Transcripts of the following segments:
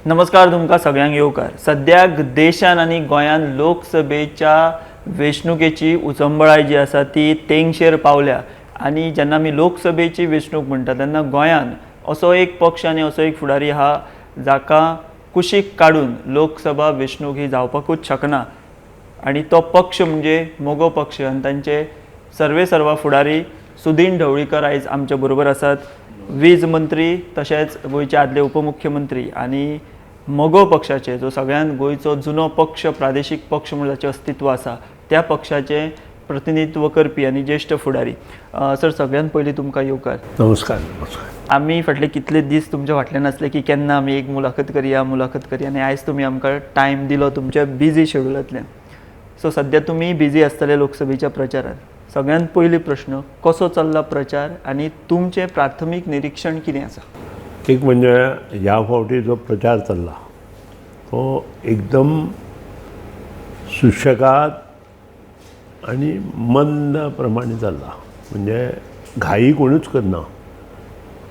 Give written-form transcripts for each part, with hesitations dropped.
नमस्कार, तुमकां सगळ्यांक येवकार. सद्याक देशान आनी गोंयान लोकसभेच्या वेंचणुकेची उचंबळाय जी आसा ती तेंगशेर पावल्या आनी जेन्ना आमी लोकसभेची वेंचणूक म्हणटा तेन्ना गोंयान असो एक पक्ष आनी असो एक फुडारी आहा जाका कुशीक काडून लोकसभा वेंचणूक ही जावपाकूच शकना आनी तो पक्ष म्हणजे मगो पक्ष आनी तांचे सर्वे सर्वा फुडारी सुदीन ढवळीकर आयज आमच्या बरोबर आसात. वीज मंत्री तशेंच गोंयचे आदले उपमुख्यमंत्री आनी मगो पक्षाचे जो सगळ्यांत गोंयचो जुनो पक्ष, प्रादेशीक पक्ष म्हूण जाचें अस्तित्व आसा, त्या पक्षाचें प्रतिनिधित्व करपी आनी ज्येश्ठ फुडारी. सर, सगळ्यांत पयलीं तुमकां येवकार. नमस्कार, नमस्कार. आमी फाटले कितले दीस तुमच्या फाटल्यान आसले की केन्ना आमी एक मुलाखत करया, मुलाखत करया आनी आयज तुमी आमकां टायम दिलो तुमच्या बिजी शेड्युलांतल्यान. सो सद्या तुमी बिजी आसतले लोकसभेच्या प्रचारान. सगळ्यांत पयली प्रश्न, कसो चल्ला प्रचार आनी तुमचें प्राथमीक निरिक्षण कितें आसा? एक म्हणजे ह्या फावटी जो प्रचार चल्ला तो एकदम सुशेगाद आनी मंद प्रमाणे चल्ला, म्हणजे घाई कोणूच करना.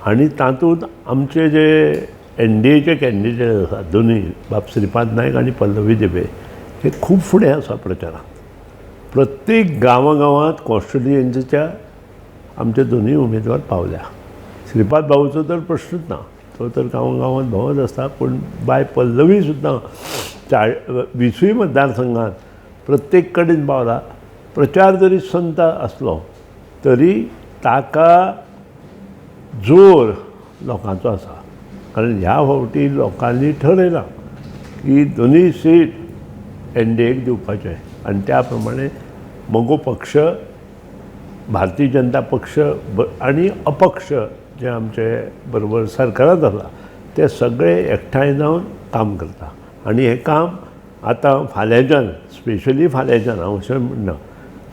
आनी तातूंत आमचे जे एनडीएचे कॅन्डिडेट आसात दोनूय, बाब श्रीपाद नायक आनी पल्लवी धेंपे, हे खूब फुडें आसा प्रचारांत. प्रत्येक गांवागांवांत कॉन्स्टिट्युएन्सीच्या आमचे दोनूय उमेदवार पावल्या. श्रीपाद भाऊचो तर प्रश्नूच ना, तो तर गांवागांवांत भोंवत आसता, पूण बाय पल्लवी सुद्दां 20 मतदारसंघात प्रत्येक कडेन पावला. प्रचार जरी संत आसलो तरी ताका जोर लोकांचो आसा, कारण ह्या फावटी लोकांनी ठरयलां की दोनूय सीट एनडीएक दिवपाचें आनी त्या प्रमाणे मगो पक्ष, भारतीय जनता पक्ष आनी अपक्ष जे आमचे बरोबर सरकारांत आसा ते सगळे एकठांय जावन काम करता. आनी हें काम आतां फाल्यांच्यान, स्पेशली फाल्यांच्यान हांव अशें म्हणना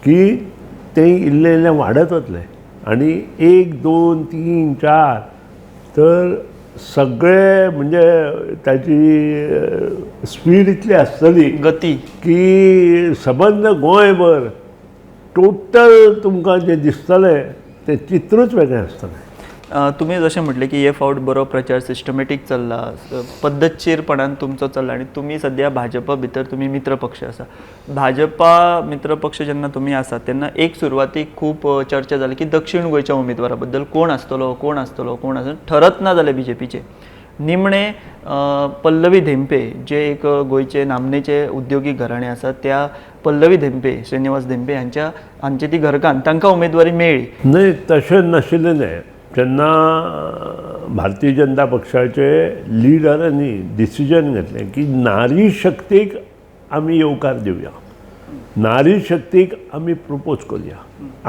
की तें इल्लें इल्लें वाडत वतलें आनी 1 2 3 4 तर सगळे, म्हणजे ताची स्पीड इतली आसतली, गती, की सबंद गोंयभर टोटल तुमकां जें दिसतलें तें चित्रूच वेगळें आसतलें. तुमी जशें म्हटलें की हे फावट बरो प्रचार सिस्टमॅटीक चल्ला, पद्दतशीरपणान तुमचो चल्ला आनी तुमी सद्या भाजपा भितर तुमी मित्र पक्ष आसा. भाजपा मित्र पक्ष जेन्ना तुमी आसा तेन्ना एक सुरवातीक खूब चर्चा जाली की दक्षीण गोंयच्या उमेदवारा बद्दल कोण आसतलो, कोण आसतलो, कोण आसतलो, ठरत ना जालें बीजेपीचें. निमणें पल्लवी धेंपे जे एक गोंयचे नामनेचे उद्योगीक घराणें आसा त्या पल्लवी धेंपे, श्रीनिवास धेंपे हांची ती घरकान्न, तांकां उमेदवारी मेळ्ळी. न्हय, तशें नाशिल्लें न्हय. जेन्ना भारतीय जनता पक्षाचे लिडरांनी डिसिजन घेतलें की नारी शक्तीक आमी येवकार दिवया, नारी शक्तीक आमी प्रपोज करुया,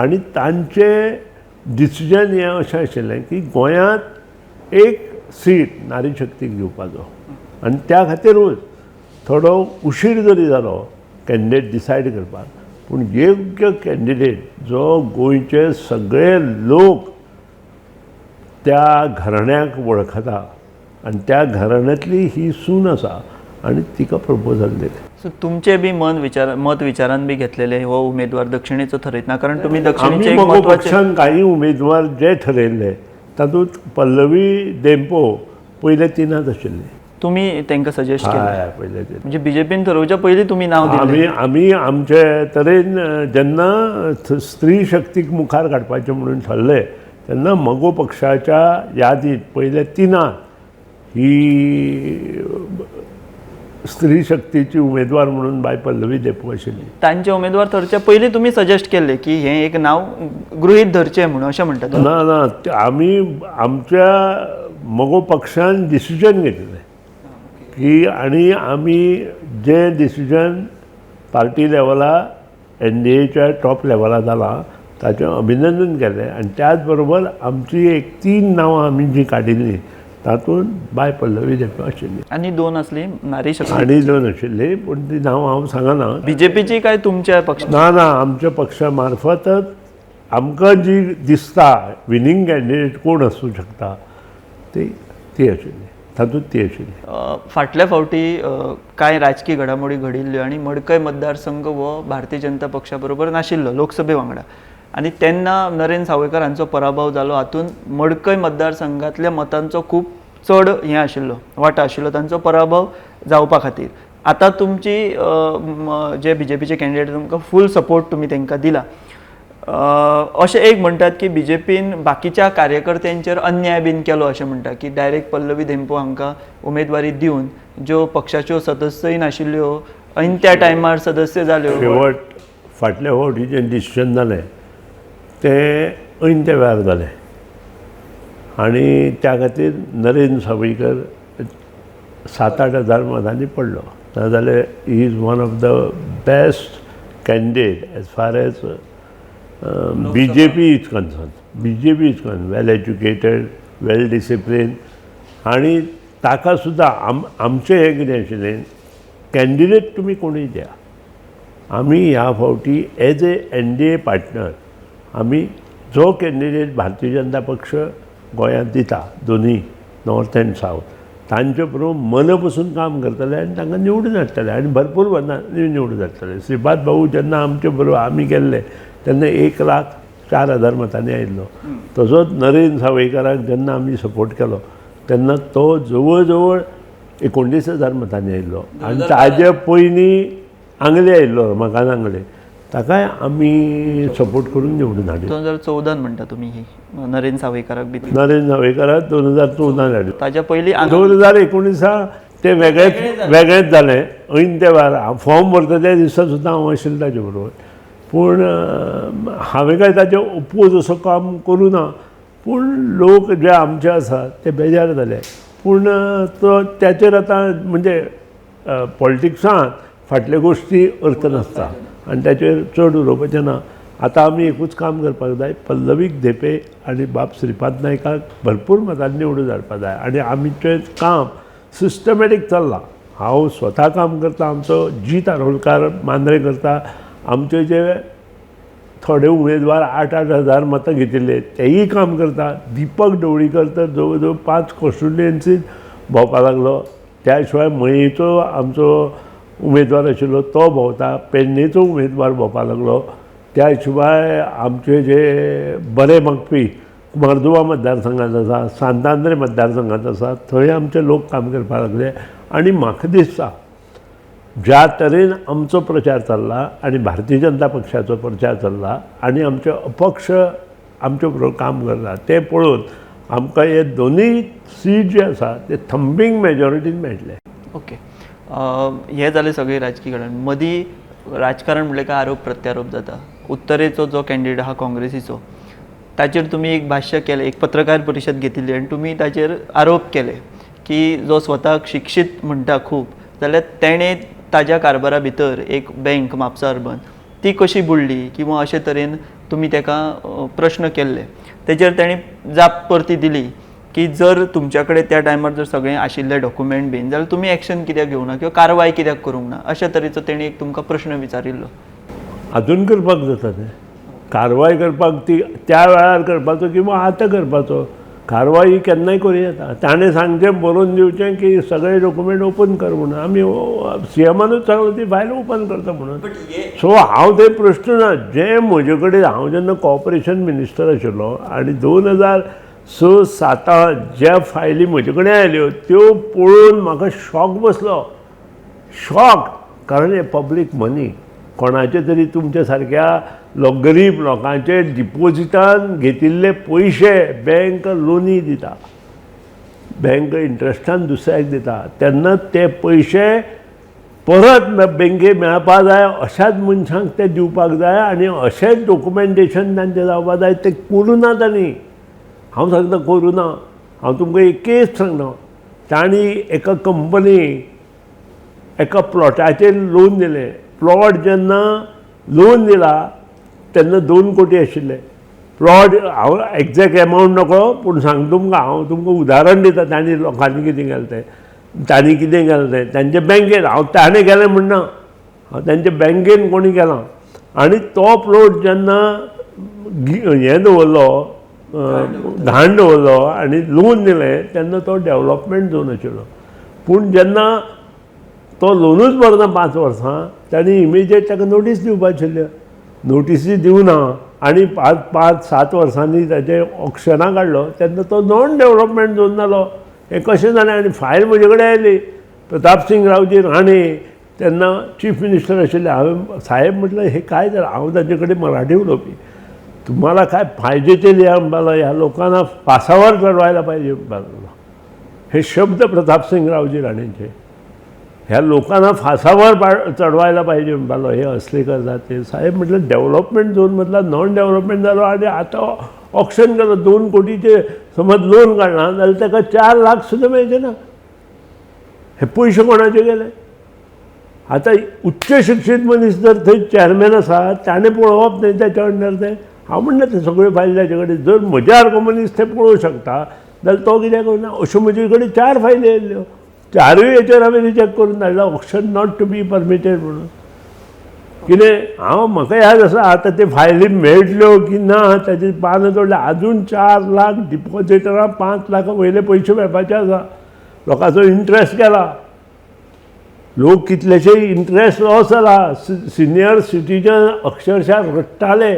आनी तांचें डिसिजन हें अशें आशिल्लें की गोंयांत एक सीट नारी शक्तीक दिवपाचो, आनी त्या खातीरूच थोडो उशीर जरी जालो कॅन्डिडेट डिसायड करपाक, पूण योग्य कॅन्डिडेट जो गोंयचे सगळे लोक त्या घराण्याक वळखता आनी त्या घराण्यांतली ही सून आसा आनी तिका प्रपोजल दिलें. सो तुमचें बी मन विचार मत विचारान बी घेतलेलें हो उमेदवार दक्षिणेचो थरयतना, कारण तुमी दक्षिणेचे एक आमी मगो म्हत्वाचे पक्षान कांय उमेदवार जे ठरयल्ले तातूंत पल्लवी धेंपो पयले तिनांत आशिल्ली. तुमी तांकां सजेस्ट केलें? हय, पयले तीन. म्हणजे बीजेपीन थरोवच्या पयलीं तुमी नांव दिलें? आमी आमचे तरेन जेन्ना स्त्री शक्तीक मुखार काडपाचें म्हणून ठरलें तेन्ना मगो पक्षाच्या यादींत पयले तिनांत ही स्त्री शक्तीची उमेदवार म्हणून बाय पल्लवी धेंपो आशिल्ली. तांचे उमेदवार थरचे पयलीं तुमी सजेस्ट केल्ले की हें एक नांव गृहीत धरचें म्हणून, अशें म्हणटा तुमी? ना ना, आमी आमच्या मगो पक्षान डिसिजन घेतलें की, आनी आमी जें डिसिजन पार्टी लेवला एनडीएच्या टॉप लेवला जालां ताचें अभिनंदन केलें आनी त्याच बरोबर आमची एक 3 नांवां आमी जीं काडिल्लीं तातूंत बाय पल्लवी धेंपो आशिल्ली. आनी 2 आसली नारी शक्ती. आनी 2 आशिल्ली, पूण ती नांवां हांव सांगना. बीजेपीची काय तुमच्या पक्ष? ना ना, आमच्या पक्षा मार्फतच आमकां जी दिसता विनींग कॅन्डिडेट कोण आसूं शकता ती आशिल्ली, तातूंत ती आशिल्ली. फाटल्या फावटी कांय राजकी घडामोडी घडिल्ल्यो आनी मडकय मतदारसंघ हो भारतीय जनता पक्षा बरोबर नाशिल्लो लोकसभे वांगडा, आनी तेन्ना नरेंद्र सावयकार हांचो पराभव जालो. हातूंत मडकय मतदारसंघांतल्या मतांचो खूब चड हें आशिल्लो वांटो आशिल्लो तांचो पराभव जावपा खातीर. आतां तुमची जे बीजेपीचे कॅन्डिडेट तुमकां फूल सपोर्ट तुमी तांकां दिला. अशें एक म्हणटात की बीजेपीन बाकीच्या कार्यकर्त्यांचेर अन्याय बीन केलो अशें म्हणटा की डायरेक्ट पल्लवी धेंपो हांकां उमेदवारी दिवन ज्यो पक्षाच्यो सदस्यय नाशिल्ल्यो ऐन त्या टायमार सदस्य जाल्यो. शेवट फाटल्या फावटी जें डिसिजन जालें तें ऐन त्या वेळार जालें आनी त्या खातीर नरेंद्र सावयकर 7-8 हजार मतांनी पडलो. नाजाल्यार he is one of the best candidate as far as BJP is concern. BJP is concern, well educated, well discipline. आनी ताका सुद्दां आमचें हें कितें आशिल्लें, कॅन्डिडेट तुमी कोणूय द्या, आमी ह्या फावटी एज ए NDA partner आमी जो कॅन्डिडेट भारतीय जनता पक्ष गोंयांत दिता दोनूय नॉर्थ एंड सावथ तांचे बरोबर मना पसून काम करतले आनी तांकां निवडून हाडटले आनी भरपूर मतांनी निवडून हाडटले. श्रीपाद भाऊ जेन्ना आमचे बरोबर आमी गेल्ले तेन्ना 1,04,000 मतांनी आयिल्लो. तसोच नरेंद्र सावयकाराक जेन्ना आमी सपोर्ट केलो तेन्ना तो जवळ जवळ 19,000 मतांनी आयिल्लो आनी ताजे पयलीं आंगले आयिल्लो रमाकांत आंगले, ताकाय आमी सपोर्ट करून निवडून हाडलो. 2014 म्हणटा तुमी ही नरेंद्र सावयकाराक बी? नरेंद्र सावयकाराक 2014 हाडलो. ताज्या पयलीं 2019 ते वेगळेच जालें. ऐन त्या वेळार फॉर्म भरता त्या दिसा सुद्दां हांव आशिल्लो ताजे बरोबर, पूण हांवें काय ताजे ओपोज असो काम करूं ना, पूण लोक जे आमचे आसा ते बेजार जाले. पूण तो ताचेर आतां म्हणजे पॉलिटिक्सांत फाटल्यो गोश्टी अर्थ नासता आनी ताचेर चड उलोवपाचें ना. आतां आमी एकूच काम करपाक जाय, पल्लवीक धेंपे आनी बाब श्रीपाद नायकाक भरपूर मतांनी निवडून हाडपाक जाय आनी आमचें काम सिस्टमॅटीक चल्लां. हांव स्वता काम करता, आमचो जीत आरोलकार मांद्रे करता, आमचे जे थोडे उमेदवार 8-8 हजार मतां घेतिल्ले तेयी काम करता. दीपक ढवळीकर तर जवळ जवळ 5 कॉन्स्टिट्युएन्सीत भोंवपाक लागलो. त्या शिवाय मयेचो आमचो उमेदवार आशिल्लो तो भोंवता, पेडणेचो उमेदवार भोंवपाक लागलो. त्या शिवाय आमचे जे बरे मागपी कुमारजुवा मतदारसंघांत आसा, सांतांद्रे मतदारसंघांत आसा, थंय आमचे लोक काम करपाक लागले. आनी म्हाका दिसता ज्या तरेन आमचो प्रचार चल्ला आनी भारतीय जनता पक्षाचो प्रचार चल्ला आनी आमचे अपक्ष आमचे बरोबर काम करता तें पळोवन आमकां हे दोनूय सीट जे आसा ते थंबींग मेजॉरिटीन मेळटले. ओके, हे जाले सगळे राजकी घडामोडी. मदीं राजकारण म्हणलें काय आरोप प्रत्यारोप जाता. उत्तरेचो जो कॅन्डिडेट आहा काँग्रेसीचो ताचेर तुमी एक भाश्य केलें, एक पत्रकार परिशद घेतिल्ली आनी तुमी ताचेर आरोप केले की जो स्वताक शिक्षीत म्हणटा खूब जाल्यार तेणें ताज्या कारभारा भितर एक बँक म्हापसा अर्बन ती कशी बुडली किंवा अशे तरेन तुमी ताका प्रश्न केल्ले. तेजेर तेणी जाप परती दिली की जर तुमच्या कडेन त्या टायमार जर सगळें आशिल्लें डॉक्युमेंट बीन जाल्यार तुमी एक्शन कित्याक घेवना किंवा कारवाय कित्याक करूंक ना अशा तरेचो तेणी एक तुमकां प्रश्न विचारिल्लो. अजून करपाक जाता तें, कारवाय करपाक ती त्या वेळार करपाचो किंवा आतां करपाचो, कारवाय केन्नाय करूं येता. ताणें सांगचें बरोवन दिवचें की सगळे डॉक्युमेंट ओपन कर म्हणून, आमी सीएमानूच सांगलां ती फायल ओपन करता म्हणून. सो हांव ते प्रश्न ना, जे म्हजे कडेन हांव जेन्ना कॉपरेशन मिनिस्टर आशिल्लो आनी 2006-07 ज्या फायली म्हजे कडेन आयल्यो त्यो पळोवन म्हाका शॉक बसलो. शॉक, कारण हे पब्लीक मनी, कोणाचे तरी तुमच्या सारक्या लोक गरीब लोकांचे डिपोजिटान घेतिल्ले पयशे बँक लोनी दिता, बँक इंट्रस्टान दुसऱ्याक दिता, तेन्ना ते पयशे परत बँके मेळपा जाय अशाच मनशांक ते दिवपाक जाय आनी अशेंच डॉक्युमेंटेशन तांचें जावपा जाय. तें करूं ना तांणी, हांव सांगता करूं ना. हांव तुमकां एक केस सांगता, तांणी एका कंपनीक एका प्लॉटाचेर लोन दिलें. प्लॉट जेन्ना लोन दिला तेन्ना 2 कोटी आशिल्ले प्लॉट. हांव एग्जॅक्ट एमावंट नको पूण सांग तुमकां, हांव तुमकां उदाहरण दिता तांणी लोकांनी कितें केलें तें, तांणी कितें केलें तें तांच्या बँकेन. हांव ताणें केलें म्हणना, हांव तांच्या बँकेन कोणी केलां. आनी तो प्लॉट जेन्ना हें दवरलो, घाण दवरलो आनी लोन दिलें तेन्ना तो डेवलपमेंट झोन आशिल्लो. पूण जेन्ना तो लोनूच भरना 5 वर्सां, तांणी इमिजिएट ताका नोटीस दिवपाची आशिल्ल्यो, नोटीसी दिवना आनी 5-5-7 वर्सांनी ताचें ऑक्शना काडलो तेन्ना तो नॉन डेवलपमेंट झोन जालो. हें कशें जालें? आनी फायल म्हजे कडेन आयली. प्रतापसिंग रावजी राणे तेन्ना चीफ मिनिस्टर आशिल्ले. हांवें साहेब म्हटलें हे काय जालें? हांव तांचे कडेन मराठी उलोवपी. तुम्हाला काय पाहिजे ते लिहा म्हणपाला, ह्या लोकांना फासावर चढवायला पाहिजे म्हणपाला. हे शब्द प्रतापसिंग रावजी राणेंचे, ह्या लोकांना फासावर चढवायला पाहिजे म्हणपालो, हे असले करतात ते. साहेब म्हटलं डेव्हलपमेंट झोनमधला नॉन डेव्हलपमेंट जालो आनी आतां ऑक्शन केलो. 2 कोटीचे समज लोन काडला जाल्यार ताका 4 लाख सुद्दां मेळचे ना. हे पयशे कोणाचे गेले? आतां उच्च शिक्षीत मनीस जर थंय चॅरमॅन आसा ताणें पळोवप न्हय तेच्या अंडर तें. हांव म्हणटा तें सगळ्यो फायली ताचे कडेन, जर म्हज्या सारको मनीस तें पळोवंक शकता जाल्यार तो कित्याक करना? अश्यो म्हजे कडेन 4 फायली आयल्ल्यो, 4ूय हेचेर हांवें रिजेक्ट करून धाडला, auction not to be permitted म्हणून. कितें हांव म्हाका याद आसा आतां ते फायली मेळटल्यो की ना ताची पानां तोडल्या. आजून 4 लाख डिपॉजिटरां 5 लाखां वयले पयशे मेळपाचे आसा. लोकांचो इंट्रस्ट गेला, लोक कितलेशे इंट्रस्ट लॉस जाला. सिनियर सिटीजन अक्षरशः रडटाले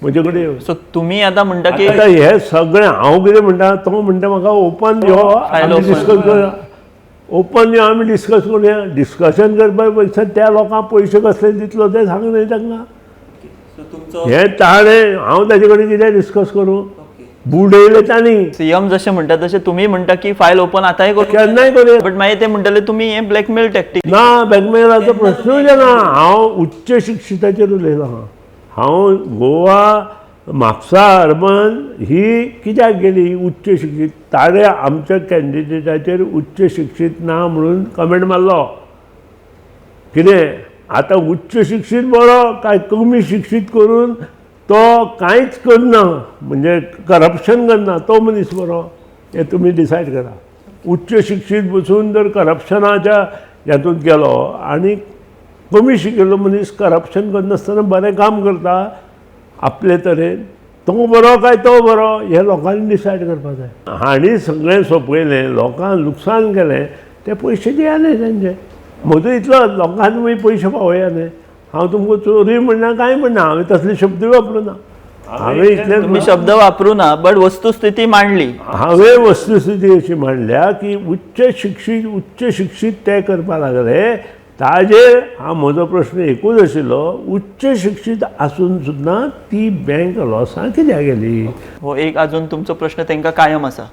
म्हजे कडेन. सो तुमी आतां म्हणटा की आतां हें सगळें हांव कितें म्हणटा, तो म्हणटा म्हाका ओपन यो आमी डिस्कस करुया, ओपन यो आमी डिस्कस करुया. डिस्कशन करपाक पयशे त्या लोकांक पयशे कसले दितलो तें सांग न्हय तांकां. हें ताणें हांव ताजे कडेन कितें डिस्कस करूं? बुडयले तांणी. सीएम जशें म्हणटा तशें तुमी म्हणटा की फायल ओपन आतांय करूं, केन्नाय करूया. बट मागीर ते म्हणटले तुमी हें ब्लॅकमेल टॅक्टीक. ना, ब्लॅकमेलाचो प्रश्नूच येना. हांव उच्च शिक्षिताचेर उलयलां. हांव गोवा म्हापसा अर्बन ही कित्याक गेली उच्च शिक्षीत? ताणें आमच्या कॅन्डिडेटाचेर उच्च शिक्षीत ना म्हणून कमेंट मारलो. कितें आतां उच्च शिक्षीत बरो काय कमी शिक्षीत करून तो कांयच करना, म्हणजे करप्शन करना तो मनीस बरो, हें तुमी डिसायड करा. उच्च शिक्षीत बसून जर करप्शनाच्या हातूंत गेलो आनी कमी शिकिल्लो मनीस करप्शन करनासतना बरें काम करता आपले तरेन, तो बरो काय तो बरो हें लोकांनी डिसायड करपाक जाय. हांणी सगळें सोंपयलें, लोकांक लुकसाण केलें, ते पयशे दिया न्हय तांचे. म्हजो इतलो लोकांक तुमी पयशे पावया न्हय. हांव तुमकां चोरी म्हणना, कांय म्हणना, हांवें तसले शब्दूय वापरूं ना. हांवें इतले तुमी शब्द वापरू ना, बट वस्तुस्थिती मांडली. हांवें वस्तुस्थिती अशी मांडल्या की उच्च शिक्षीत उच्च शिक्षीत ते करपाक लागले. ताजेर हांव म्हजो प्रश्न एकूच आशिल्लो, उच्च शिक्षीत आसून सुद्दां ती बँक लॉसां कित्याक गेली? हो एक अजून तुमचो प्रश्न तांकां कायम आसा.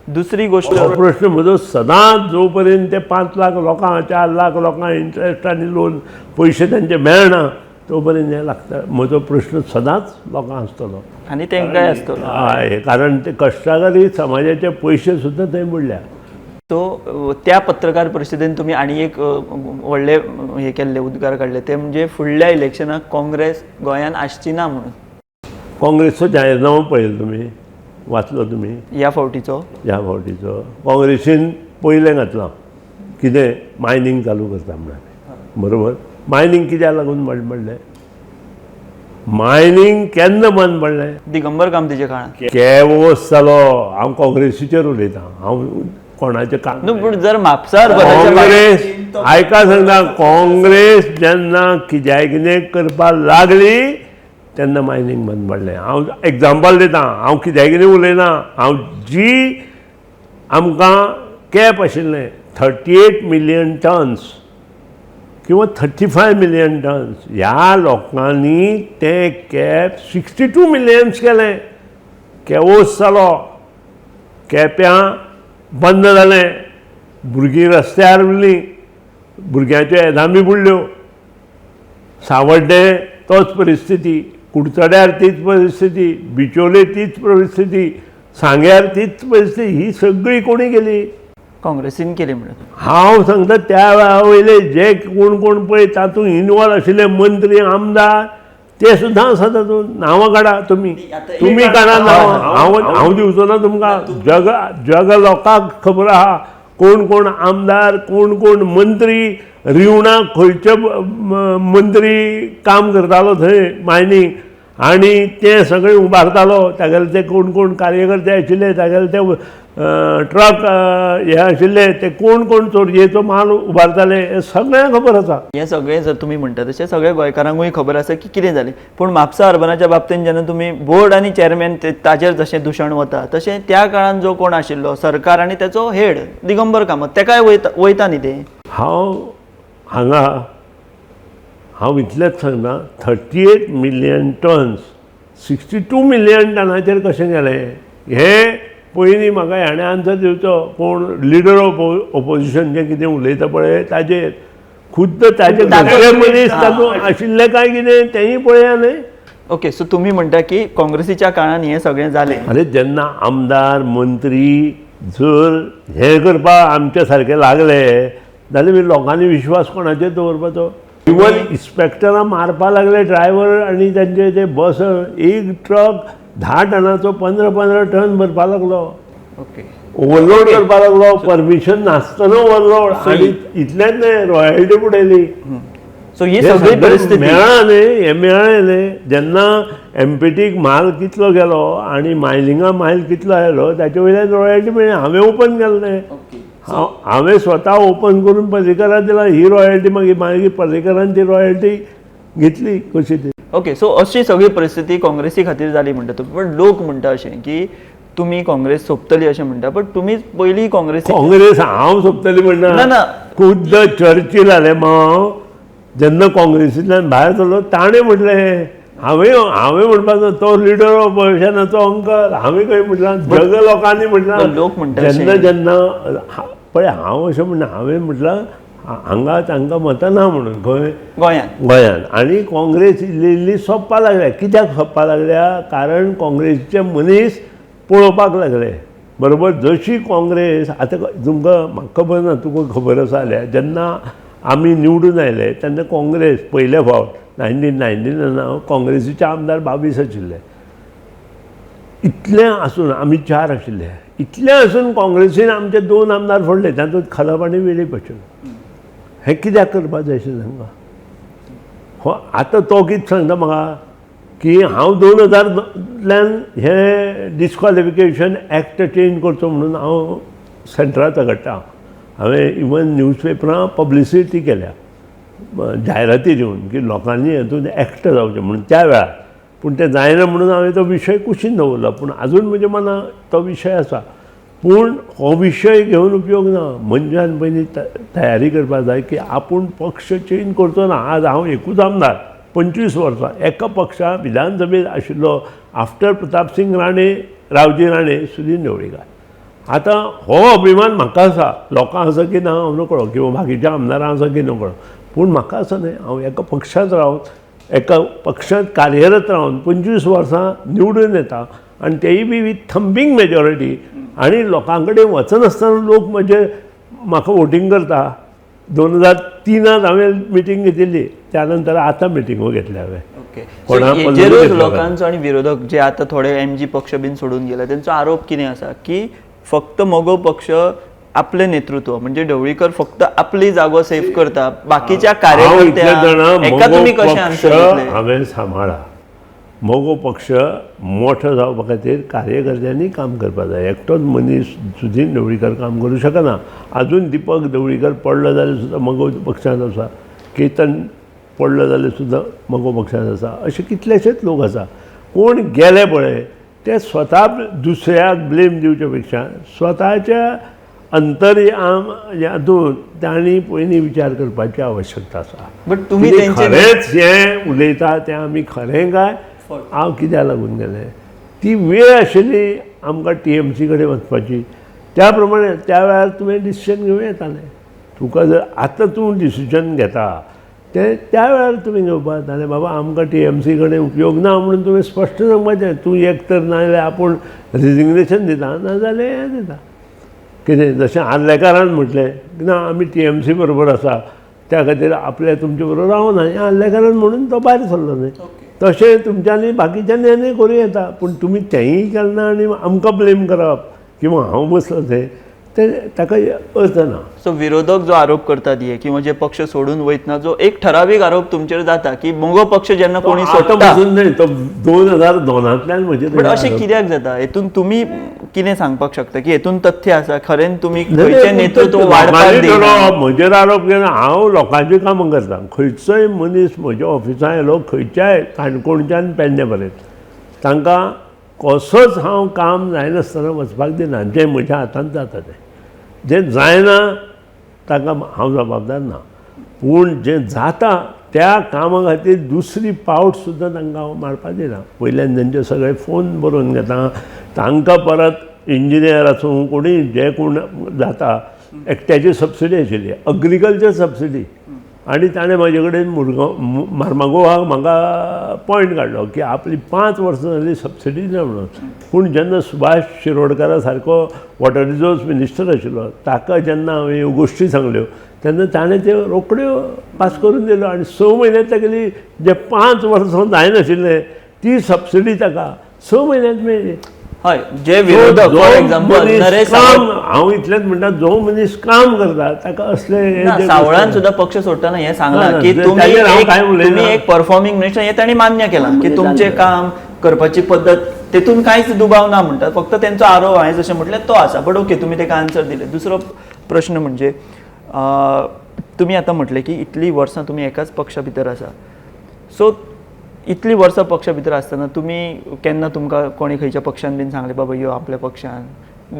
दुसरी गोष्ट, हो प्रश्न म्हजो सदांच जो पर्यंत ते 5 लाख लोकांक 4 लाख लोकांक इंट्रस्ट आनी लोन पयशे तांचे मेळना तो पर्यंत हें लागता. म्हजो प्रश्न सदांच लोकांक आसतलो आनी तांकांय आसतलो. हय, कारण ते कश्टकरी समाजाचे पयशे सुद्दां थंय बुडल्या. सो त्या पत्रकार परिशदेन तुमी आनी एक व्हडले हे केल्ले उद्गार काडले, ते म्हणजे फुडल्या इलेक्शनाक काँग्रेस गोंयान आसची ना म्हणून. काँग्रेसचो जाहीरनामो पळयलो तुमी, वाचलो तुमी ह्या फावटीचो? ह्या फावटीचो काँग्रेसीन पयलें घातलां कितें मायनींग चालू करता म्हणून. बरोबर, मायनींग कित्याक लागून बंद पडलें? मायनींग केन्ना बंद पडलें? दिगंबर कामतीच्या काळांत केवोस जालो. हांव काँग्रेसीचेर उलयतां, हांव कोणाचें काम न्हू. पूण जर म्हापसा काँग्रेस आयका सांगता, काँग्रेस जेन्ना कित्याक कितें करपाक लागली तेन्ना मायनींग बंद पडलें. हांव एग्जाम्पल दितां, हांव कित्याक कितें उलयना. हांव जी आमकां कॅप आशिल्लें 38 मिलियन टन्स किंवा 35 मिलियन टन्स, ह्या लोकांनी तें कॅप 62 मिलियन्स केलें. केवोस जालो, केप्यां बंद जालें, भुरगीं रस्त्यार उरलीं, भुरग्यांच्यो एदामी बुडल्यो. सावड्डें तोच परिस्थिती, कुडचड्यार तीच परिस्थिती, बिचोले तीच परिस्थिती, सांग्यार तीच परिस्थिती. ही सगळी कोणी केली? काँग्रेसीन केली म्हणून हांव सांगता. त्या वेळा वयले जे कोण कोण पळय तातूंत इनवॉल्व आशिल्ले मंत्री आमदार ते सुद्दां आसा तातूंत. नांवां काडा तुमी, तुमी काडा नांवां, हांव हांव दिवचो ना तुमकां. जग जग लोकांक खबर आहा कोण कोण आमदार, कोण कोण मंत्री, रिवणा खंयचे मंत्री काम करतालो थंय मायनींग. आनी ते सगळे उबारतालो. तागेले ते कोण कोण कार्यकर्ते आशिल्ले, तागेले ते ट्रक हे आशिल्ले, ते कोण कोण चोरयेचो माल उबारताले, हें सगळें खबर आसा. हें सगळें जर तुमी म्हणटा तशें सगळ्या गोंयकारांकूय खबर आसा की कितें जालें. पूण म्हापसा अर्बनाच्या बाबतींत जेन्ना तुमी बोर्ड आनी चॅरमॅन ताजेर जशें दुशण वता तशें त्या काळान जो कोण आशिल्लो सरकार आनी तेचो हेड दिगंबर कामत तेकाय वयता वयता न्ही तें. हांव हांगा हांव इतलेंच सांगना, 38 मिलियन टन्स 62 मिलियन टनाचेर कशें गेलें हें पयलीं म्हाका हेणें आन्सर दिवचो. कोण लिडर ऑफ ऑपोजिशन जें कितें उलयता पळय ताजेर खुद्द ताजे घरचे मनीस तातूंत आशिल्ले काय कितें तेंय पळया न्हय. ओके, सो तुमी म्हणटा की काँग्रेसीच्या काळान हें सगळें जालें. अरे जेन्ना आमदार मंत्री जर हें करपाक आमच्या सारके लागले जाल्यार लोकांनी विश्वास कोणाचेर दवरपाचो? इवन इन्स्पेक्टरां मारपा लागले ड्रायव्हर आनी तांचे ते बस. एक ट्रक 10 टनाचो 15-15 टन भरपा लागलो. ओके, ओवरलोड करपा लागलो, परमिशन नासतना ओवरलोड. आनी इतलेंच न्हय, रॉयल्टी बुडयली. सो ही सगळी परिस्थिती मेळ्ळा न्हय, हें मेळ्ळें न्हय. जेन्ना एमपीटीक म्हाल कितलो गेलो आनी मायलिंगा मायल कितलो आयलो ताचे वयल्यान रॉयल्टी मेळ्ळी. हांवें ओपन केलें न्हय, हांवें स्वता ओपन करून पर्रीकराक दिला ही रॉयल्टी. मागीर मागीर पर्रीकरान ती रॉयल्टी घेतली कशी ती. ओके, सो अशी सगळी परिस्थिती काँग्रेसी खातीर जाली म्हणटा तुमी. पण लोक म्हणटा अशें की तुमी काँग्रेस सोंपतली अशें म्हणटा, बट तुमी पयलीं काँग्रेस काँग्रेस हांव सोंपतली म्हणना, ना खुद्द चर्चील आलेमांव जेन्ना काँग्रेसींतल्यान भायर सरलो ताणें म्हटलें, हांवें हांवें म्हणपाचो तो लिडर ऑफ ऑपोजिशनाचो अंकल. हांवें खंय म्हटलां, जग लोकांनी म्हटलां. लोक म्हणटा जेन्ना जेन्ना पळय हांव अशें म्हणना, हांवें म्हटलां हांगा तांकां मतां ना म्हणून खंय गोंयांत गोंयांत. आनी काँग्रेस इल्ली इल्ली सोंपपा लागल्या. कित्याक सोंपपा लागल्या? कारण काँग्रेसीचे मनीस पळोवपाक लागले. बरोबर, जशी काँग्रेस आतां तुमकां म्हाका खबर ना, तुका खबर आसा जाल्यार, जेन्ना आमी निवडून आयले तेन्ना काँग्रेस पयले फावट 1999 काँग्रेसीचे आमदार 22 आशिल्ले. इतलें आसून आमी 4 आशिल्ले. इतलें आसून काँग्रेसीन आमचे 2 आमदार फोडले, तातूंत खलप आनी वेळीप आशिल्लो. हें कित्याक करपाक जाय आशिल्लें तांकां? हो आतां तो कितें सांगता म्हाका की हांव 2000तल्यान हें डिस्क्वॉलिफिकेशन एक्ट चेंज करचो म्हणून हांव सेंट्राक झगडटा. हांवें इवन न्यूजपेपरां पब्लिसिटी केल्या, जायराती दिवन की लोकांनी हातूंत एक्ट जावचें म्हणून त्या वेळार. पूण तें जायना म्हणून हांवें तो विशय कुशीन दवरलो. पूण आजून म्हज्या मनांत तो विशय आसा. पूण हो विशय घेवन उपयोग ना. मनशान पयलीं तयारी करपाक जाय की आपूण पक्ष चेंज करचो ना. आज हांव एकूच आमदार, 25 वर्सां एका पक्षा विधानसभेत आशिल्लो आफ्टर प्रतापसिंग राणे, रावजी राणे, सुदीन ढवळीकार. आतां हो अभिमान म्हाका आसा, लोकांक आसा की ना हांव नकळो, किंवा बाकीच्या आमदारांक आसा की नकळो, पूण म्हाका आसा न्हय. हांव एका पक्षांत रावन, एका पक्षांत कार्यरत रावन 25 वर्सां निवडून येता आनी तेय बी विथ थंपींग मेजॉरिटी. आनी लोकां कडेन वचनासतना लोक म्हजे म्हाका वोटींग करता. 2003 हांवें मिटींग घेतिल्ली, त्या नंतर आतां मिटिंगो घेतल्या हांवें. हेजेरूच लोकांचो आनी विरोधक जे आतां थोडे एमजी पक्ष बीन सोडून गेले तेंचो आरोप कितें आसा की फक्त मगो पक्ष आपलें नेतृत्व म्हणजे ढवळीकर फक्त आपली जागो सेफ करता, बाकीच्या कार्यकर्त्यांक एका तुमी कशें आन्सर दितले? हांवें सांबाळा मगो पक्ष मोठो जावपा खातीर कार्यकर्त्यांनी काम करपाक जाय. एकटोच मनीस सुदीन ढवळीकर काम करूं शकना. आजून दीपक ढवळीकर पडलो जाल्यार सुद्दां मगो पक्षांत आसा, केतन पडलो जाल्यार सुद्दां मगो पक्षांत आसा. अशे कितलेशेच लोक आसा. कोण गेले पळय ते स्वता दुसऱ्याक ब्लेम दिवचे पेक्षा स्वताच्या अंतर्याम हातूंत तांणी पयलीं विचार करपाची आवश्यकता आसा. बट तुमी खरेंच हें उलयता तें आमी खरें काय हांव कित्याक लागून गेलें? ती वेळ आशिल्ली आमकां टीएमसी कडेन वचपाची, त्या प्रमाणे त्या वेळार तुवें डिसिजन घेवं येतालें. तुका जर आतां तूं डिसिजन घेता तें त्या वेळार तुमी घेवपाक जातालें. बाबा आमकां टीएमसी कडेन उपयोग ना म्हणून तुवें स्पश्ट सांगपाचें. तूं एक तर ना जाल्यार आपूण रेजिग्नेशन दिता, ना जाल्यार हें दिता कितें. जशें आर्लेकारान म्हटलें ना आमी टीएमसी बरोबर आसा त्या खातीर आपल्या तुमचे बरोबर रावना, हें आर्लेकारान म्हणून तो भायर सरलो न्हय. तशें तुमच्यांनी बाकीच्यांनी आनी करूं येता, पूण तुमी तेंय केलें ना आनी आमकां ब्लेम करप किंवा हांव बसलो थंय ते ताका अर्थ ना. सो विरोधक जो आरोप करतात हे किंवा जे पक्ष सोडून वयतना जो एक ठरावीक आरोप तुमचेर जाता की मगो पक्ष जेन्ना कोणी सोडटा न्हय तो 2002 म्हजेर. बट अशें कित्याक जाता हेतून तुमी कितें सांगपाक शकता की हेतून तथ्य आसा खरें तुमी खंयचें नेतृत्व वाडपाक दिना? म्हजेर आरोप केला. हांव लोकांची कामां करता. खंयचोय मनीस म्हज्या ऑफिसान आयलो खंयच्याय काणकोणच्यान पेडणे पर्यंत तांकां कसोच हांव काम जायनासतना वचपाक दिना. जें म्हज्या हातांत जाता तें, जें जायना ताका हांव जबाबदार ना, पूण जें जाता त्या कामा खातीर दुसरी पावट सुद्दां तांकां हांव मारपाक दिना. वयल्यान तेंचे सगळे फोन बरोवन घेता, तांकां परत इंजिनियर आसूं कोणी जे कोण जाता. एकट्याची सबसिडी आशिल्ली अग्रिकल्चर सबसिडी आनी ताणें म्हजे कडेन मुरगांव मार्मागोवा म्हाका पॉयंट काडलो की आपली 5 वर्सां जाली सबसिडी ना म्हणून. पूण जेन्ना सुभाष शिरोडकारा सारको वॉटर रिसोर्स मिनिस्टर आशिल्लो ताका जेन्ना हांवें ह्यो गोश्टी सांगल्यो तेन्ना ताणें त्यो रोखड्यो पास करून दिल्यो आनी 6 म्हयन्यांत तागेली जे 5 वर्सां जायनाशिल्लें ती सबसिडी ताका 6 म्हयन्यांत मेळ्ळी. हय, जे विरोधक फॉर एक्झाम्पल नरेश हांव इतलेंच म्हणटा, जो मनीस काम करता ताका असले सावळान सुद्दां पक्ष सोडटना हें सांगलां की तुमी एक परफॉर्मिंग मिनिस्टर हें तांणी मान्य केलां की तुमचें काम करपाची पद्दत तेतून कांयच दुबाव ना म्हणटात, फक्त तेंचो आरोप हांवें जशें म्हटलें तो आसा. बट ओके, तुमी ताका आन्सर दिले. दुसरो प्रश्न म्हणजे तुमी आतां म्हटलें की इतलीं वर्सां तुमी एकाच पक्षा भितर आसा, सो इतलीं वर्सां पक्षा भितर आसतना तुमी केन्ना तुमकां कोणी खंयच्या पक्षान बीन सांगलें बाबा यो आपल्या पक्षान,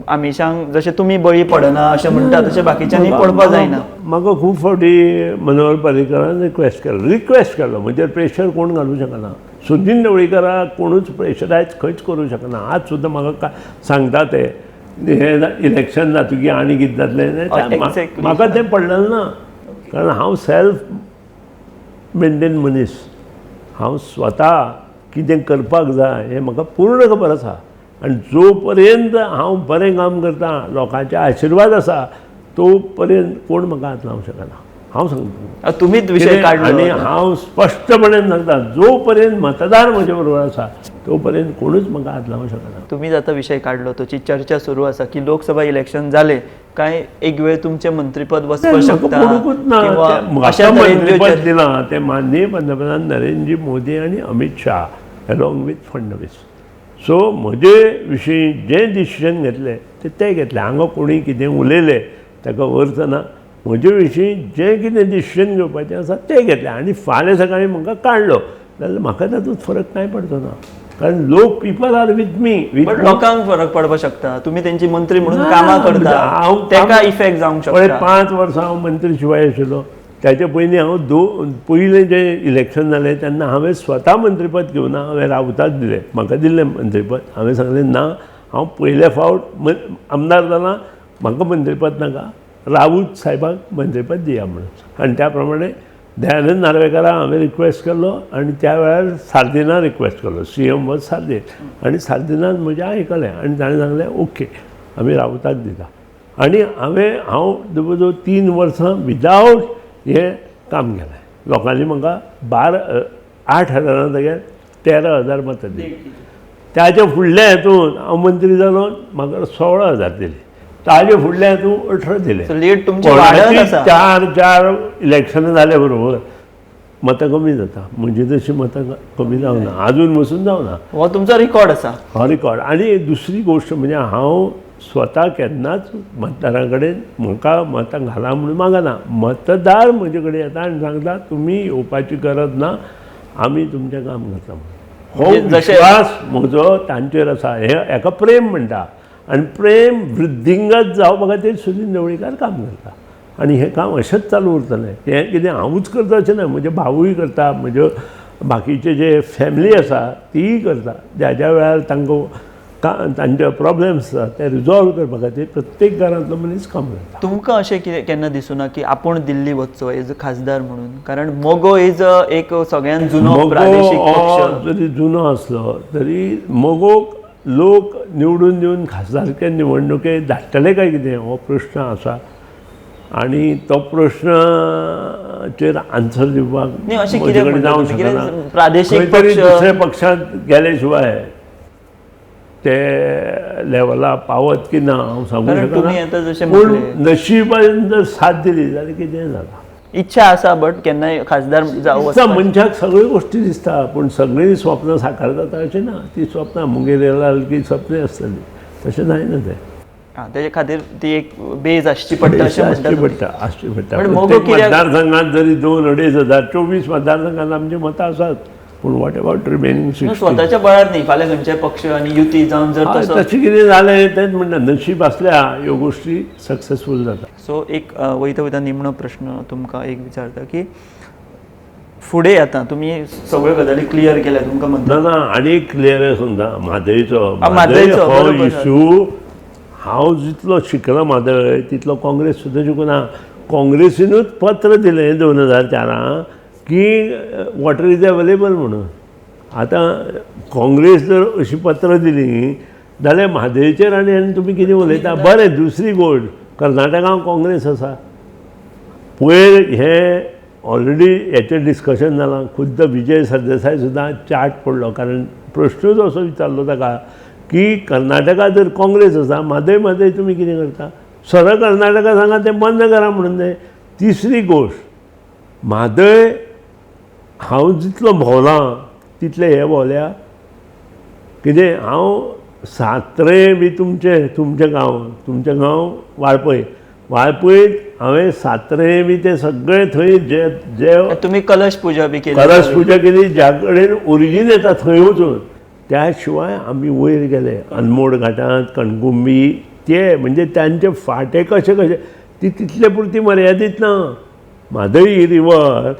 आमिशांक जशें तुमी बळी पडना अशें म्हणटा तशें बाकीच्यांनी पडपाक जायना? म्हाका खूब फावटी मनोहर पर्रीकरान रिक्वेस्ट केलो, रिक्वेस्ट केलो, म्हजेर प्रेशर कोण घालूं शकना. सुदिन ढवळीकराक कोणूच प्रेशरायज खंयच करूं शकना. आज सुद्दां म्हाका सांगता ते हें इलेक्शन जातकीर आनी कितें जातलें, म्हाका तें पडलेलें ना, कारण हांव सेल्फ मेंटेन मनीस. हांव स्वता कितें करपाक जाय हें म्हाका पूर्ण खबर आसा आनी जो पर्यंत हांव बरें काम करता, लोकांचे आशिर्वाद आसा, तो पर्यंत कोण म्हाका हात लावंक शकना. हांव सांगता तुमीच विशय काडलो आनी हांव स्पश्टपणान सांगता, जो पर्यंत मतदार म्हजे बरोबर आसा तो पर्यंत कोणूच म्हाका हात लावंक शकना. तुमीच आतां विशय काडलो, तोची चर्चा सुरू आसा की लोकसभा इलेक्शन जालें काय एक वेळ तुमचें मंत्रीपद वचपाक शकता? ना, मंत्रीपद दिलां तें माननीय पंतप्रधान नरेंद्र मोदी आनी Amit Shah along with Fadnavis. So म्हजे विशीं जें डिसिजन घेतलें तें ते घेतलें. हांगा कोणी कितें उलयलें ताका अर्थ ना. म्हजे विशीं जें कितें डिसिजन घेवपाचें आसा तें घेतलें आनी फाल्यां सकाळीं म्हाका काडलो जाल्यार म्हाका तातूंत फरक कांय पडचो ना, कारण लोक people are with me. But लोकांक फरक पडपाक शकता, तुमी तेंची मंत्री म्हणून कामां करता, हांव ताका इफेक्ट जावंक शकता. 5 वर्सां हांव मंत्री शिवाय आशिल्लो, ताचे पयलीं हांव पयलें जें इलेक्शन जालें तेन्ना हांवें स्वता मंत्रीपद घेवना, हांवें रावताक दिलें, म्हाका दिल्लें मंत्रीपद. हांवें सांगलें ना, हांव पयले फावट आमदार जाला, म्हाका मंत्रीपद नाका, राऊत साहेबाक मंत्रीपद दिया म्हणून. आनी त्या प्रमाणे दयानंद नार्वेकाराक हांवें रिक्वेस्ट केल्लो आनी त्या वेळार सार्दिना रिक्वेस्ट केलो, सीएम वॉज सार्दीन, आनी सार्दिनान म्हजें आयकलें आनी ताणें सांगलें ओके आमी राऊताक दिता. आनी हांव जवळ जवळ 3 वर्सां विदावट हें काम केलें. लोकांनी म्हाका 8,000 जाग्यार 13,000 मतां दिलीं. ताच्या फुडल्या हेतून हांव मंत्री जालो, म्हाका 16,000 दिले, ताजे फुडल्या हेतून 18 दिले. 4-4 इलेक्शनां जाले बरोबर मतां कमी जाता, म्हणजे तशी मतां कमी जावना, आजून बसून जावना. हो तुमचो रिकॉर्ड आसा, हो रिकॉर्ड. आनी दुसरी गोश्ट म्हणजे हांव स्वता केन्नाच मतदारां कडेन म्हाका मतां घाला म्हणून मागना. मतदार म्हजे कडेन येता आनी सांगता तुमी येवपाची गरज ना, आमी तुमचें काम करता म्हणून. हो विश्वास म्हजो तांचेर आसा. हे हेका प्रेम म्हणटा आनी प्रेम वृद्धिंगत जावपा खातीर सुदिन ढवळीकार काम करता आनी हें काम अशेंच चालू उरतलें. हें कितें हांवूच करता अशें ना, म्हजे भावूय करता, म्हज्यो बाकीचे जे फॅमिली आसा तीय करता. ज्या ज्या वेळार तांकां तांचे प्रॉब्लेम्स आसा ते रिजॉल्व करपा खातीर प्रत्येक घरांतलो मनीस काम करता. तुमकां अशें कितें केन्ना दिसुना की आपूण दिल्ली वचचो एज अ खासदार म्हणून? कारण मगो is एक सगळ्यांत जुनो प्रादेशीक पक्ष. जरी जुनो आसलो तरी मगोक लोक निवडून दिवन खासदारके निवडणुके धाडटले काय कितें हो प्रश्न आसा आनी तो प्रश्नाचेर आन्सर दिवपाक म्हजे कडेन जावंक शकना. प्रादेशीक खंय तरी दुसऱ्या पक्षांत गेले शिवाय ते लेवला पावत की ना हांव सांगू कारण तुमी शकना, आतां जशें पूण म्हटलें नशिबान जर साथ दिली जाल्यार कितेंय जाला. इच्छा आसा बट केन्नाय खासदार जावं दिसता मनशाक सगळ्यो गोश्टी दिसता, पूण सगळीं स्वप्नां साकार जाता अशें ना. ती स्वप्नां मुंगेर की स्वप्नां आसतलीं तशें जायना तें. आं, तेजे खातीर ती एक बेज आसची पडटा अशें आसची म्हणटा. पडटा, आसची पडटा. पण मगो प्रत्येक कित्याक- मतदारसंघात जरी 2-2.5 हजार 24 मतदारसंघात आमची मतां आसात, पूण what about remaining 60? स्वताच्या बळार न्ही, फाल्यां खंयच्याय पक्ष आनी युती जावन जर तसो तशें कितें जालें तेंच म्हणटा, नशीब आसल्या ह्यो गोश्टी सक्सेसफूल जाता. सो एक वयता वयता निमणो प्रश्न तुमकां एक विचारता की फुडें आतां तुमी सगळ्यो गजाली क्लियर केल्या तुमकां म्हणटा ना ना, आनी क्लियर सांगता, म्हादयचो म्हादयचो, हो बरोबर. इशू हांव जितलो शिकला म्हादय तितलो काँग्रेस सुद्दां शिकूना. काँग्रेसीनूच पत्र दिलें 2004 की वॉटर is available म्हणून. आतां काँग्रेस जर अशी पत्रां दिली जाल्यार म्हादयचेर आनी आनी तुमी कितें उलयता. बरें, दुसरी गोश्ट, कर्नाटकान काँग्रेस आसा. पयर हें ऑलरेडी हेचें डिस्कशन जालां, खुद्द विजय सरदेसाय सुद्दां चार्ट पडलो, कारण प्रश्नूच असो विचारलो ताका की कर्नाटका जर काँग्रेस आसा, म्हादय म्हादय तुमी कितें करता, सरळ कर्नाटका सांगा तें बंद करा म्हणून. तें तिसरी गोश्ट, म्हादय हांव जितलो भोंवलां तितले हे भोंवल्या. कितें हांव सात्रे बी तुमचे तुमचें गांव, तुमचें गांव वाळपय, वाळपयत हांवें सात्रे बी ते सगळे थंय जे जे तुमी कलश पुजा बी केली, कलश पुजा केली, ज्या कडेन ओरिजीन येता थंय वचून. त्या शिवाय आमी वयर गेले अनमोड घाटांत, कणकुंबी, ते म्हणजे तांचे फाटे कशे कशे ती तितले पुरती मर्यादीत ना. म्हादय ही रिवर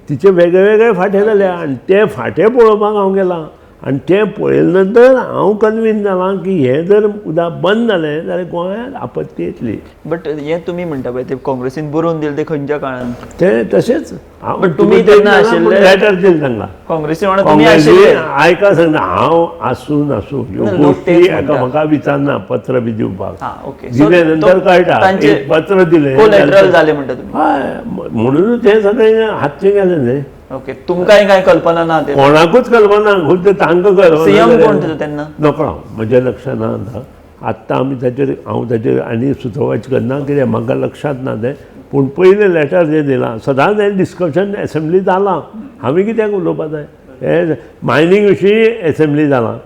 तिचे वेगळे वेगळे फांटे जाले आनी ते फांटे पळोवपाक हांव गेलां आनी ते पळयले नंतर हांव कन्विन्स जालां की हें जर उदक बंद जालें जाल्यार गोंयांत आपत्ती येतली. बट हें तुमी म्हणटा पळय ते काँग्रेसीन बरोवन दिलें तें खंयच्या काळान? ते तशेंच बट तुमी तेन्ना आशिल्ले लेटर दिलें तांकां काँग्रेसी वांगडा तुमी आशिल्ले. आयका सांगता हांव आसूं नासूं ह्यो लोक गोश्टी तेच म्हणटा. एकामेका विचारना, पत्र बी दिवपाक हां ओके, दिले नंतर कळटा, एक पत्र दिलें कोलॅटरल जालें म्हणटा तुमी. हय, म्हणूनच हें सगळें हातचें गेलें न्ही. ओके, तुमकांय कांय कल्पना ना ते? कोणाकूच कल्पना, खुद्द तांकां कल्पना. सीएम कोण तो तेन्ना? नकळो, म्हज्या लक्षांत ना आतां. आत्तां आमी ताचेर हांव ताचेर आनी सुचोवपाचें करना, कित्याक म्हाका लक्षांत ना तें. पूण पयलें लेटर जें दिलां, सदांच हें डिस्कशन एसेंब्ली जालां, हांवें कित्याक उलोवपा जाय? हें मायनींग विशीं एसेंब्ली जालां,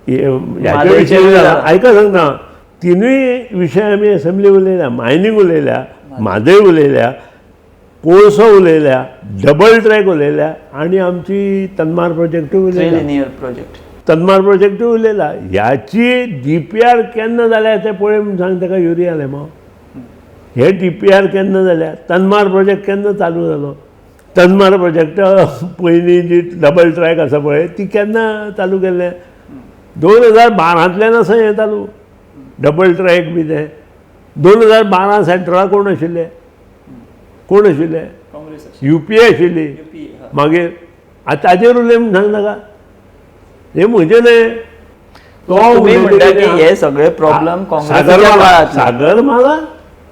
ह्याचे विशीं जालां. आयका सांगता, तिनूय विशय आमी एसेंब्ली उलयल्या, मायनींग उलयल्या, म्हादय उलयल्या, कोळसो उलयल्या, डबल ट्रॅक उलयल्या आनी आमची तन्मार प्रोजेक्टूय उलयल्या, लिनियर प्रोजेक्ट, तन्मार प्रोजेक्टूय उलयला. ह्याची डी पी आर केन्ना जाल्या तें पळय म्हूण सांग ताका युरिया लेमांव. हे डी पी आर केन्ना जाल्या, तन्मार प्रोजेक्ट केन्ना चालू जालो, तन्मार प्रोजेक्ट पयलीं जी डबल ट्रॅक आसा पळय ती केन्ना चालू केल्लें, 2012 आसा हें चालू डबल ट्रॅक बी तें. 2012 सेंट्रला कोण आशिल्ले, कोण आशिल्ले? यू पी ए आशिल्ली. मागीर आतां ताजेर उलय म्हूण सांग नाका, हें म्हजें न्हय. तुमी म्हणटा की हे सगळे प्रॉब्लम काँग्रेसीच्या काळांतले. सागरमाला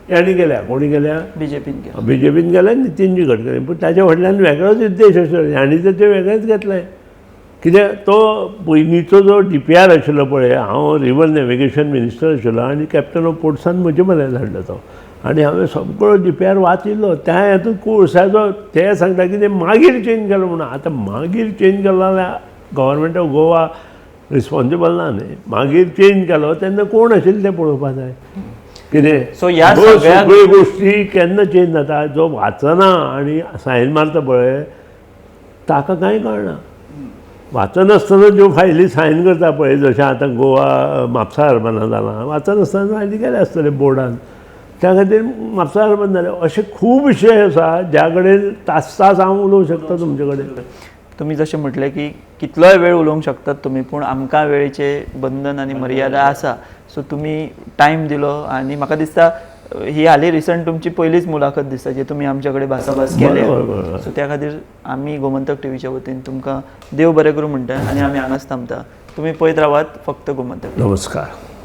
यांनी केल्या, कोणी केल्या? बीजेपीन केल्या, बीजेपीन केल्या, नितीनजी गडकरी. पूण ताच्या फाटल्यान वेगळोच उद्देश आशिल्लो, आनी तें वेगळेंच घेतलें. कित्याक तो पयलींचो जो डी पी आर आशिल्लो पळय, हांव रिवर नॅविगेशन मिनिस्टर आशिल्लो आनी कॅप्टन ऑफ पोर्ट्सान म्हजे म्हऱ्यान धाडलो तो, आनी हांवें सगळो डी पी आर वाचिल्लो. त्या हातूंत कोळशाचो ते सांगता की ते मागीर चेंज केलो म्हणून. आतां मागीर चेंज केलो जाल्यार गव्हर्मेंट ऑफ गोवा रिस्पॉन्सिबल ना न्ही. मागीर चेंज केलो तेन्ना कोण आशिल्लें तें पळोवपा जाय. कितें सो ह्या सगळ्यो गोश्टी केन्ना चेंज जाता, जो वाचना आनी सायन मारता पळय ताका कांय कळना. वाचनासतना ज्यो फायली सायन करता पळय, जशें आतां गोवा म्हापसा अर्बना जालां, वाचनासतना फायली केल्या आसतले बोर्डान, त्या खातीर म्हापसा अर्बन जालें. अशे खूब विशय आसा ज्या कडेन तास तास हांव उलोवंक शकता तुमचे कडेन. तुमी जशें म्हटलें की कितलोय वेळ उलोवंक शकतात तुमी, पूण आमकां वेळेचें बंधन आनी मर्यादा आसा. सो तुमी टायम दिलो आनी म्हाका दिसता ही हालीं रिसंट तुमची पयलीच मुलाखत दिसता जी तुमी आमच्या कडेन भासाभास केल्या. सो त्या खातीर आमी गोमंतक टीव्हीच्या वतीन तुमकां देव बरें करूं म्हणटा आनी आमी हांगाच थांबता. तुमी पळयत रावात फक्त गोमंतक. नमस्कार.